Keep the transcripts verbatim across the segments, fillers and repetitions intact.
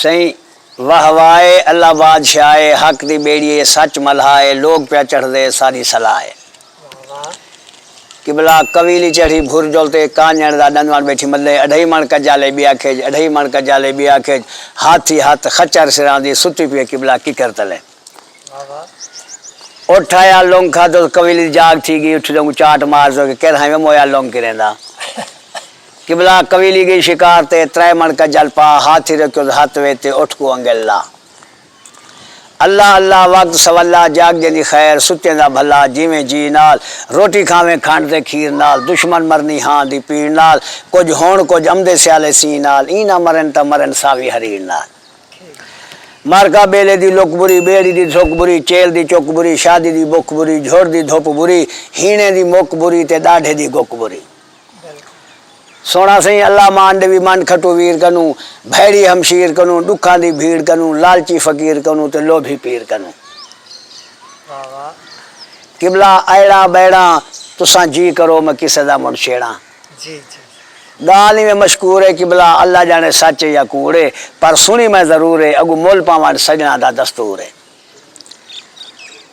سئیں واہ واہ اے اللہ بادشاہ اے، حق دی ٻیڑی اے، سچ ملہا اے، لوک پیا چڑھدے، ساݙی صلاح اے۔ قبلہ قویلی چڑھی بھر جل تے، کانجݨ دا ݙند وݨ ٻیٹھی ملے، اڈھائی مݨ کجالے ٻیا کھیج، اڈھائی مݨ کجالے ٻیا کھیج، ہاتھی ہتھ خچر سراندی، ستی پئی اے قبلہ ککر تلے۔ اٹھ آیا لونگ کھادس، قویلی جاڳ تھی ڳئی، اٹھ ݙنگوں چاٹ مار سو کہ کیر ہائیں وے مویا لونگ کریندا۔ قبلہ قویلی ڳئی شکار تے، ترائے مݨ کجل پا، ہاتھی رکھیس ہتھ وچ تے اٹھ کوں انگل لا۔ اللہ اللہ وقت سولا، جاڳدیں دی خیر، ستیں دا بھلا، جیویں جی نال، روٹی کھاویں کھنڈ تے کھیر نال، دشمن مرنی ہاں دی پیڑ نال، کجھ ہݨ کجھ امدے سیالے سیں نال، ایں نہ مرن تاں مرن ساوی حریر نال۔ مرکا ٻیلے دی لک بری، ٻیڑی دی دھک بری، چیل دی چک بری، شادی دی بکھ بری، جھڑ دی دھپ بری، ہیݨے دی مک بری تے ݙاڈھے دی گک بری۔ سوہݨا سئیں اللہ مان ݙیوی من کھٹو ویر کنوں، بھیڑی ہمشیر کنوں، ݙکھاں دی بھیڑ کنوں، لالچی فقیر کنوں تے لوبھی پیر کنوں۔ قبلہ ایڑاں ٻیڑاں تساں جی کرو میں کسے دا مڑ چھیڑاں۔ ڳالھ ایویں مشکور اے قبلہ، اللہ ڄاݨے سچ اے یا کوڑ اے، پر سݨی میں ضرور اے، اڳوں مل پاوݨ سڄݨاں دا دستور اے۔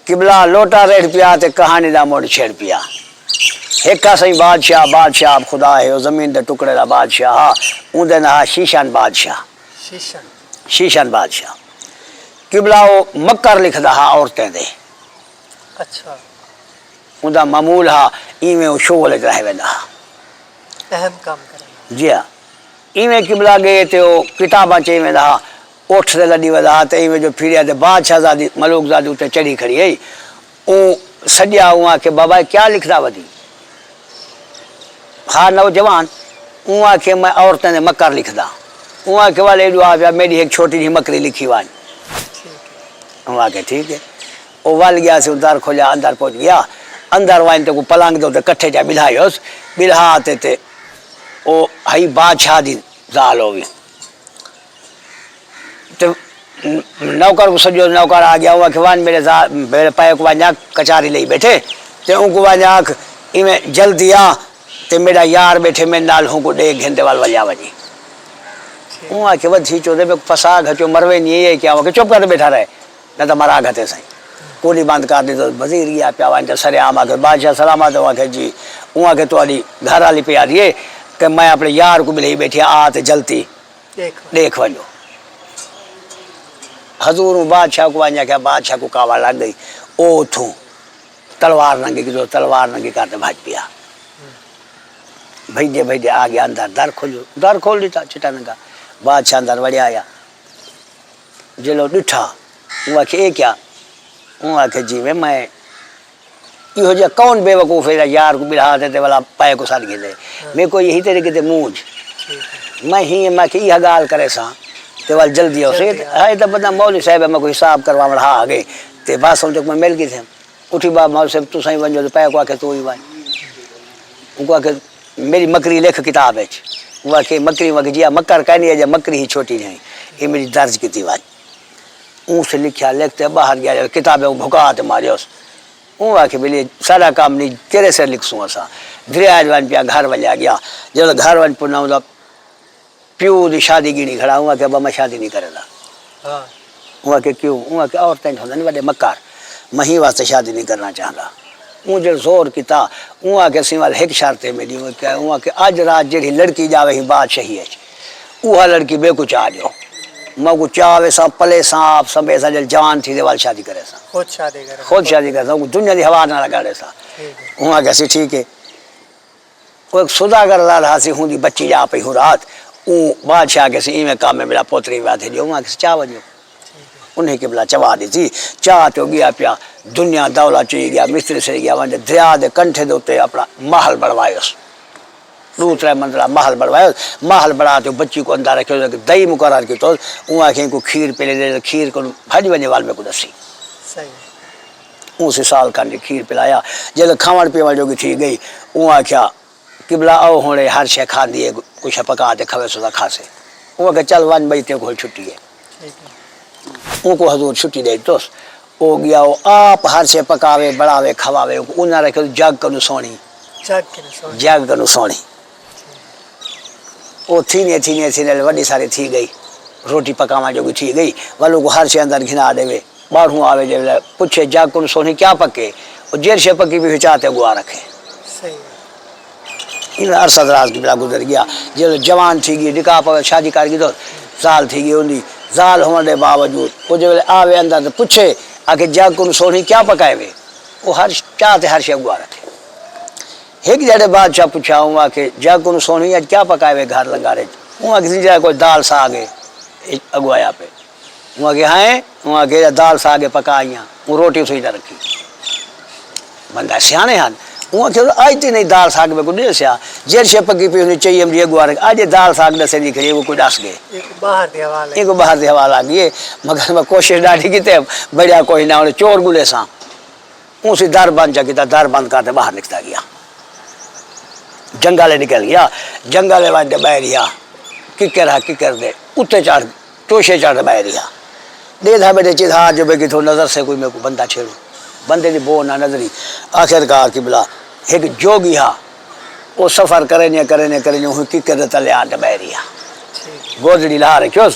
قبلہ لوٹا ریڑھ پیا تے کہاݨی دا مڑ چھیڑ پیا۔ ہک ہا سئیں بادشاہ، بادشاہ آپ خدا ہے، او زمین دے ٹکڑے دا بادشاہ ہا، اوندے ناں ہا شیشان بادشاہ۔ شیشان بادشاہ۔ قبلہ او مکر لکھدا ہا عورتیں دے۔ اچھا۔ اوندا معمول ہا، ایویں او شغل اچ رہ ویندا ہا۔ اہم کم کرݨ۔ جی ہا۔ ایویں قبلہ ڳئے تے او کتاباں چ ایویں دا ہا، اٹھ تے لݙی ودا ہا تے ایویں جو پھریا تے بادشاہ زادی، ملوک زادی اتے چڑھی کھڑی ہئی۔ اوں سݙیا، اوں آکھے، بابا، اے کیا لکھدا ودی؟ ہا نوجوان، اوں آکھے، میں عورتیں دے مکر لکھدا۔ اوں آکھے، ول ایݙو آ پیا، میݙی ہک چھوٹی جہی مکری لکھی ونڄ۔ اوں آکھے، ٹھیک ہے۔ او ول ڳیا سی، او در کھولیا، اندر پہنچ ڳیا۔ اندر ونڄ تے کوں پلنگ دے اتے کٹھے چا ٻلھایوس، ٻلھا تے تے او ہئی بادشاہ دی زال ہووی۔ تے نوکر کوں سݙیو، نوکر آ ڳیا، اوں آکھے، ونڄ میݙے زا-، میݙے پئے کوں ونڄ آکھ، کچاری لئی ٻیٹھے، تے اونکوں ونڄ آکھ، ایویں جلدی آ، تے میݙا یار ٻیٹھے میݙے نال، اونکوں ݙیکھ گھن تے ول ولیا ونڄی۔ اوں آکھے، ودھی چودے، میکوں پھسا گھتیو، مروے نی اے کیا؟ اوں آکھے، چپ کر تے ٻیٹھا رہ، نہ تاں مرا گھتے سئیں۔ کولی بند کر ݙتو، وزیر ڳیا پیا ونڄ تے سرعام آکھے، بادشاہ سلامت؟ اوں آکھے، جی۔ اوں آکھے، تہاݙی گھر والی پئی آہدی اے کہ میں اپݨے یار کوں ٻلھائی ٻیٹھی آ، آ تے جلدی ݙیکھ ونڄو۔ ݙیکھ ونڄو۔ حضور اوں بادشاہ کوں ونڄ آکھیا، بادشاہ کوں کاوڑ لڳ ڳئی۔ او اتھوں تلوار ننگی کیتی، تلوار ننگی کر تے بھڄ پیا۔ بھڄدے بھڄدے آ ڳیا اندر، در کھولیو، در کھول ݙتا، چٹا ننگا۔ بادشاہ اندر وڑیا آیا۔ جلو ݙٹھا، اوں آکھیا، اے کیا؟ اوں آکھیا، جی وے میں ایہو جہا کون بے وقوف ہے جیڑھا یار کوں ٻلھا تے تے ولا پئے کوں سݙ گھندے؟ میکوں یہی تیݙے کیتے مونجھ۔ میں ہی میں کہ ایہا ڳالھ کریساں تے ول جلدی ہوسے۔ ہائے تاں بندہ مولوی صاحب ہے، میکوں حساب کرواوݨ ہا ڳئے۔ تے بس ہݨ تک میں مل ڳیسے۔ اٹھی با مولوی صاحب تساں ہی ونڄو تے پئے کوں آکھے توں ہی ونڄ۔ اونکوں آکھے میݙی مکری لکھ کتاب اچ۔ اوں آکھے مکری؟ اوں آکھے جی آ مکر کائنی، اے جا مکری ہی چھوٹی نہیں، اے میݙی درج کیتی ونڄ۔ اوں سے لکھیا، لکھ تے ٻاہر ڳیا، کتابیں اوں بھکا تے ماریوس۔ اوں آکھے، بھلی ساݙا کم نی، کیڑھے سر لکھسوں اساں؟ دریا اچ ونڄ پیا، گھر ولیا ڳیا۔ جݙاں گھر ونڄ پڄا، اوندا پیو دی شادی ڳݨی کھڑا۔ اوں آکھیا، ابا، میں شادی نی کریندا۔ ہاں۔ اوں آکھیا، کیوں؟ اوں آکھیا، عورتیں اچ ہوندن وݙے مکار، میں ایں واسطے شادی نی کرݨا چاہندا۔ اوں جیڑھا زور کیتا، اوں آکھیا، سئیں ول ہک شرط ہے میݙی۔ اوں آکھیا، اوں آکھیا، اڄ رات جیڑھی لڑکی ڄاوے ہیں بادشاہی اچ، اوہا لڑکی میکوں چا ݙیو۔ میں اوکوں چا ویساں، پلیساں، آپ سنبھیساں، جل جوان تھیندے ول شادی کریساں۔ خود شادی کرے۔ خود شادی کریساں، اوکوں دنیا دی ہوا نال لڳا ݙیساں۔ ٹھیک ہے۔ اوں آکھیا سی، ٹھیک ہے۔ او ہک سوداگر لال ہا سی، اوندی بچی ڄا پئی ہوں رات۔ اوں بادشاہ آکھیا سی، ایویں کم ہے، میݙا پتر ایویں آدھے ݙیو۔ اوں آکھیا سی، چا ونڄو۔ انہیں قبلہ چوا ݙتی۔ چا تے او ڳیا پیا، دنیا دولت چئی ڳیا، مستری سئیں ڳیا، ونڄ دریا دے کنٹھے دے اتے اپݨا محل بݨوایوس۔ ݙو ترے منزلہ محل بݨوایوس۔ محل بݨا تے او بچی کوں اندر رکھیوس، ہک دئی مقرر کیتوس۔ اوں آکھیا، اینکوں کھیر پلے ݙے، کھیر کوں بھڄ ونڄے ول میکوں ݙسی۔ صحیح۔ اوں سئیں سال کھن کھیر پلایا۔ جݙاں کھاوݨ پیوݨ جوڳی تھی ڳئی، اوں آکھیا، قبلہ آؤ، ہݨ اے ہر شے کھاندی ہے، کجھ شے پکا تے کھاویسوں تاں کھاسے۔ اوں آکھیا، چل ونڄ، ٻئی تیکوں ہݨ چھٹی ہے۔ ٹھیک ہے۔ اونکوں حضور چھٹی ݙے ݙتوس۔ او ڳیا، او آپ ہر شے پکاوے، بݨاوے، کھواوے، اونکوں انہاں رکھیوس جڳ کنوں سوہݨی۔ جڳ کنوں سوہݨی۔ جڳ کنوں سوہݨی۔ او تھیندے تھیندے تھیندے وݙی ساری تھی ڳئی۔ روٹی پکاوݨ جوڳی تھی ڳئی، ول اوکوں ہر شے اندر گھنا ݙیوے۔ ٻاہروں آوے جیڑھے پچھے، جڳ کنوں سوہݨی کیا پکے؟ او جیڑھی شے پکی پئی ہوئی چا تے اڳوا رکھے۔ صحیح۔ انہاں عرصہ دراز قبلہ گزر ڳیا۔ جیڑھے جوان تھی ڳئی، نکاح پکا، شادی کر ڳئی، تو زال تھی ڳئی ہوندی۔ زال ہووݨ دے باوجود او جیڑھے آوے اندر تے پچھے، آکھے، جڳ کنوں سوہݨی کیا پکائے وے؟ او ہر چا تے ہر شے اڳوا رکھے۔ ہک جیڑھے بادشاہ پچھا، اوں آکھے، جڳ کنوں سوہݨی اڄ کیا پکائے وے گھر لنگر اچ؟ اوں آکھے، سئیں جی، کوئی دال ساڳ ہے، اڳوایا پئے۔ اوں آکھے، ہیں؟ اوں آکھے، دال ساڳ ہے، پکا آئی آں۔ اوں روٹی اتھوں ہی نہ رکھی۔ بندہ سیاݨے ہن۔ اوں آکھے، اڄ تے نہیں دال ساڳ میکوں ݙسیا۔ جیڑھی شے پکی پئی ہوندی چاہیے ہم جی اڳوا رکھ۔ اڄ اے دال ساڳ ݙسیندی کھڑی ہے، کوئی ݙس ڳئے۔ ایکوں ٻاہر دی حوالہ۔ ایکوں ٻاہر دی حوالہ آ ڳئی ہے۔ مگر میں کوشش ݙاڈھی کیتے، بھڄیا کوئی نہ ہووے، چور ڳولے ساں۔ اوں سی در بند چا کیتا، در بند کر تے ٻاہر نکتا ڳیا۔ جنگل اچ نکل ڳیا۔ جنگل اچ ونڄ تے ٻہہ رہیا۔ ککر ہا، ککر دے اتے چڑھ، چوشے چڑھ تے ٻہہ رہیا۔ ݙیہدا ٻیٹھے چدھار جو بھئی کتھوں نظرسے کوئی میکوں بندہ چھیڑو۔ بندے دی بو نہ نظری۔ آخر کار قبلہ ہک جوڳی ہا۔ او سفر کریندے، کریندے، کریندے اوں ککر دے تلے آن تے ٻہہ رہیا۔ گودڑی لہا رکھیوس۔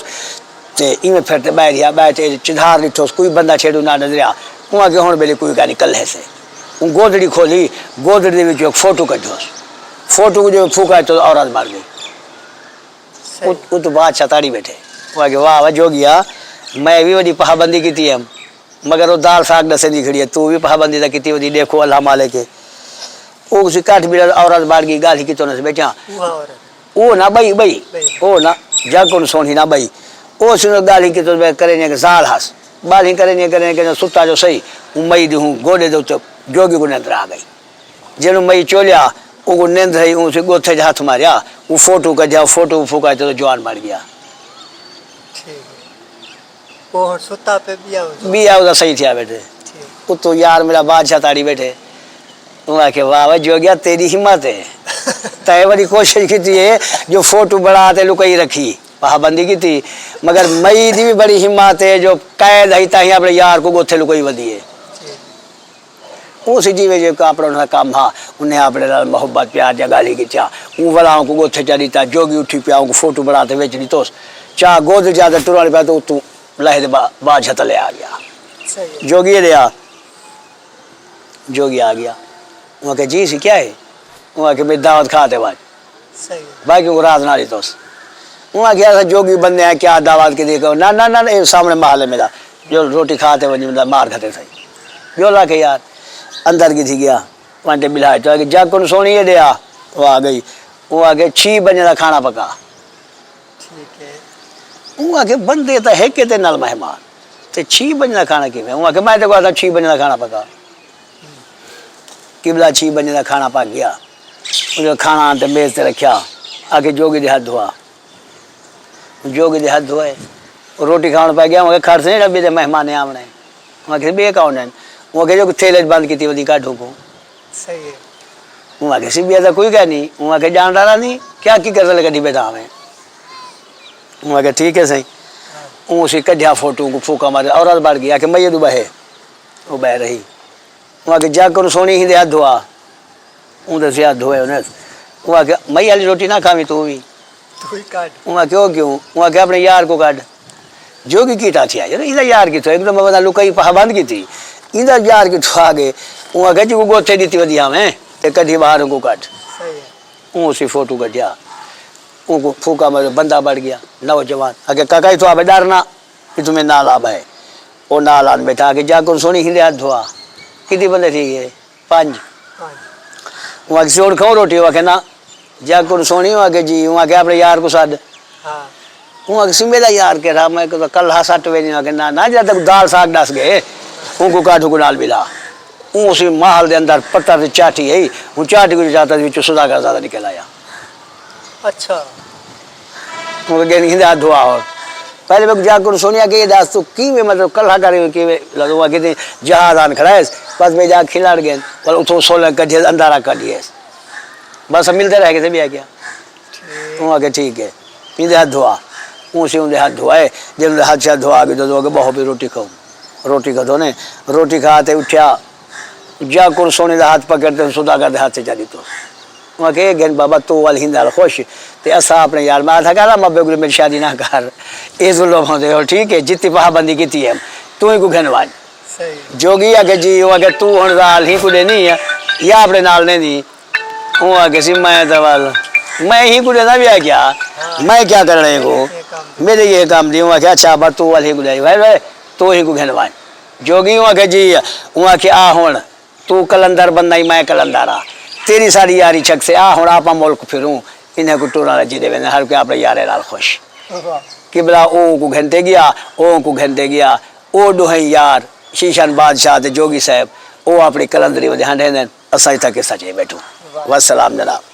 تے ایویں پھر تے ٻاہر ہیا، ٻاہر تے چدھار ݙٹھوس، کوئی بندہ چھیڑو نہ نظریا۔ اوں آکھیا، ہݨ ٻیلے کوئی کائنی، کلھے سے۔ اوں گودڑی کھولی، گودڑی دے وچوں ہک فوٹو کڈھیوس۔ فوٹو کوں جو پھوکا تے عورت بݨ ڳئی۔ صحیح۔ ات-، اتوں بادشاہ تاڑی ٻیٹھے۔ اوں آکھیا، واہ واہ جوڳیا، میں وی وݙی پاہبندی کیتی ہے، مگر او دال ساڳ ݙسیندی کھڑی ہے، توں وی پاہبندی تاں کیتی ودی، ݙیکھو اللہ مالک ہے۔ او اسی کٹھ ٻیٹھا، عورت بݨ ڳئی، ڳالھیں کیتوں نہ ٻیٹھا۔ اوہا عورت۔ او نہ ٻئی، ٻئی۔ ٻئی۔ او نہ، جڳ کنوں سوہݨی نہ ٻئی۔ او سݨ ڳالھیں کیتوں ٻئے کریندے، ہک زال ہس۔ ڳالھیں کریندے، کریندے، کریندے ستا جو سہی۔ اوں مئی دی ہوں گوݙے دے اتے جوڳی کوں نندر آ ڳئی۔ جینوں مئی چولیا، اوں کوں نندر ہئی، اوں اسی ڳوتھے اچ ہتھ ماریا، اوں فوٹو کڈھیا، فوٹو پھوکا تے جوان بݨ ڳیا۔ ٹھیک ہے۔ او ہݨ ستا پئے، ٻیا او۔ ٻیا او دا صحیح تھیا ٻیٹھے۔ ٹھیک۔ اتوں یار میݙا بادشاہ تاڑی ٻیٹھے۔ اوں آکھیا، واہ واہ جوڳیا، تیݙی ہمت ہے۔ تیں وݙی کوشش کیتی ہے جو فوٹو بݨا تے لکائی رکھی، پاہبندی کیتی، مگر مئی دی وی بڑی ہمت ہے جو قید ہئی تاں ہی اپݨے یار کوں ڳوتھے لکائی ودی ہے۔ ٹھیک۔ اوں سی جیویں جو اپݨا انہاں دا کم ہا، انہیں اپݨے نال محبت پیار دیاں ڳالھیں کیتیاں۔ اوں ولا اوں کوں ڳوتھے چا ݙتا، جوڳی اٹھی پیا، اوں کوں فوٹو بݨا تے وچ ݙتوس۔ چا گودڑی چا تے ٹرݨ پیا تے اتوں لہے تے با-، بادشاہ تلے آ ڳیا۔ صحیح ہے۔ جوڳی ݙے آ، جوڳی آ ڳیا۔ اوں آکھیا، جی سی کیا ہے؟ اوں آکھیا، میݙی دعوت کھا تے ونڄ۔ صحیح۔ باقی کوں راز نہ ݙتوس۔ اوں آکھیا، اساں جوڳی بندے ہیں، کیا دعوت کیتی کوں؟ نہ، نہ، نہ، اے سامݨے محل ہے میݙا۔ جو روٹی کھا تے ونڄ، بندہ مار کھاتے سہی۔ جو لا کے یار، اندر کیتھی ڳیا، ونڄ تے ٻلھا چا کہ جڳ کنوں سوہݨی ہے ݙے آ۔ او آ ڳئی۔ اوں آکھیا، چھی بنجے دا کھاݨا پکا۔ ٹھیک ہے۔ اوں آکھیا، بندے تاں ہک ہے تے نال مہمان۔ تے چھی بنجے دا کھاݨا کیویں؟ اوں آکھیا، میں تیکوں آکھدا چھی بنجے دا کھاݨا پکا۔ قبلہ چھی بنجے دا کھاݨا پک ڳیا۔ اوں کھاݨا آن تے میز تے رکھیا۔ آکھیا، جوڳی دے ہتھ دھوا۔ جوڳی دے ہتھ دھوئے۔ روٹی کھاوݨ پئے ڳیا، اوں آکھیا، کھڑ سئیں، ݙبی تے مہمانیں آوݨے۔ اوں آکھیا، ٻئے کون ہن؟ اوں آکھیا، جو تھیلے اچ بند کیتی ودی کاڈھوں کوں۔ صحیح ہے۔ اوں آکھیا، سی ٻیا تاں کوئی کائنی۔ اوں آکھیا، ڄاݨدا رہندی، کیا ککر تلے کڈھی ٻیٹھا ہوویں؟ اوں آکھیا، ٹھیک ہے سئیں۔ ہاں۔ اوں اسی کڈھیا فوٹو کوں پھوکا مارے، عورت بݨ ڳئی، آکھیا، مئی ݙو ٻہے۔ او ٻہہ رہی۔ اوں آکھیا، جڳ کنوں سوہݨی ہیندے ہتھ دھوا۔ اوں دے اسی ہتھ دھوئے انہیں۔ اوں آکھیا، مئی آلی روٹی نہ کھاویں توں وی۔ توں وی کڈھ۔ اوں آکھیا، او کیوں؟ اوں آکھیا، اپݨے یار کوں کڈھ۔ جوڳی کیتا تھیا، یار، ایندا یار کتھوں؟ ہک تاں میں بندہ لکائی پاہبند کیتی۔ ایندا یار کتھوں آ ڳئے؟ اوں آکھیا، جی کوں ڳوتھے ݙتی ودی ہاویں، تے کڈھی ٻاہر اوں کوں کڈھ۔ صحیح ہے۔ اوں اسی فوٹو کڈھیا۔ اوں کوں پھوکا مارے، بندہ بݨ ڳیا، نوجوان۔ آکھیا، کاکا، اتھوں آ ٻہہ، ݙر نہ، اتھوں میݙے نال آ ٻہہ۔ او نال آن ٻیٹھا، آکھیا، جڳ کنوں سوہݨی ہیندے ہتھ دھوا۔ کتنی بندے تھی ڳئے؟ پنج۔ پنج۔ اوں آکھیا، سی ہݨ کھاؤ روٹی؟ او آکھیا، نہ۔ جڳ کنوں سوہݨی؟ اوں آکھیا، جی۔ اوں آکھیا، اپݨے یار کوں سݙ۔ ہاں۔ اوں آکھیا، سی میݙا یار کیڑھا؟ میں کوں تاں کلھا سٹ ویندی۔ اوں آکھیا، نہ، نہ، جݙاں تیکوں دال ساڳ ݙس ڳئے، اوں کوں کاڈھوں کوں نال ملا۔ اوں اسی محل دے اندر پتر دی چاٹھی ہئی، اوں چاٹھی کوں چاتا وچوں سوداگر زادہ نکل آیا۔ اچھا۔ اوں ڳن گھندا دعا ہو۔ پہلے میں جا کر سنیا کہ یہ دس تو کیویں، مطلب، کلھا کرے کیویں، لگوا کہ جہاز آن کھڑا ہے، بس میں جا کھلڑ ڳئے، پر اتھوں سولہ کڈھیے، اندارا کڈھیے۔ بس ملدے رہ ڳئے تے ٻیا کیا۔ ٹھیک۔ اوں آکھیا، ٹھیک ہے۔ ایندے ہتھ دھوا۔ اوں سی اوندے ہتھ دھوائے۔ جݙاں اوندے ہتھ شتھ دھوا کے دو کے ٻہو پئی روٹی کھاؤ۔ روٹی کھادو نے۔ روٹی کھا تے اٹھیا۔ جا کر سونے دا ہتھ پکڑ تے سوداگر دے ہتھ چا ݙتو۔ انہاں آکھیا اے گھن بابا توں ول ہندے نال خوش، تے اساں اپݨے یار، میں آکھیا کر مبے کوں میݙی شادی نہ کر، اے ظلم ہوندے ہو، ٹھیک ہے، جتنی پابندی کیتی ہے، توں اینکوں گھن ونڄ۔ جوگی آکھیا جی، اوں آکھیا توں ہݨ ذال ہی کوں ݙینی ہے یا اپݨے نال ݙیندی؟ اوں آکھیا سی میں تاں ول میں ہی کوں ݙیندا پیا کیا، میں کیا کرݨا اینکوں، میݙے اے کم دی۔ اوں آکھیا اچھا ابا توں ول ہی کوں ݙے، وے وے توں ہی کوں گھن ونڄ۔ جوگی اوں آکھیا جی، اوں آکھیا آ ہݨ توں قلندر بندہ ہی میں قلندر ہاں، تیݙی ساݙی یاری چھکسے، آ ہݨ آپاں ملک پھروں، انہیں کوں ٹوراں لڄی ݙے ویندے، ہر کوئی اپݨے یارے نال خوش۔ قبلہ او اونکوں گھن تے ڳیا، او اونکوں گھن تے ڳیا، او ݙوہیں یار شیشان بادشاہ تے جوگی صاحب او اپݨی قلندری ودے ہنڈیندن، اساں اتھاں قصہ چائی ٻیٹھوں۔ وسلام جناب۔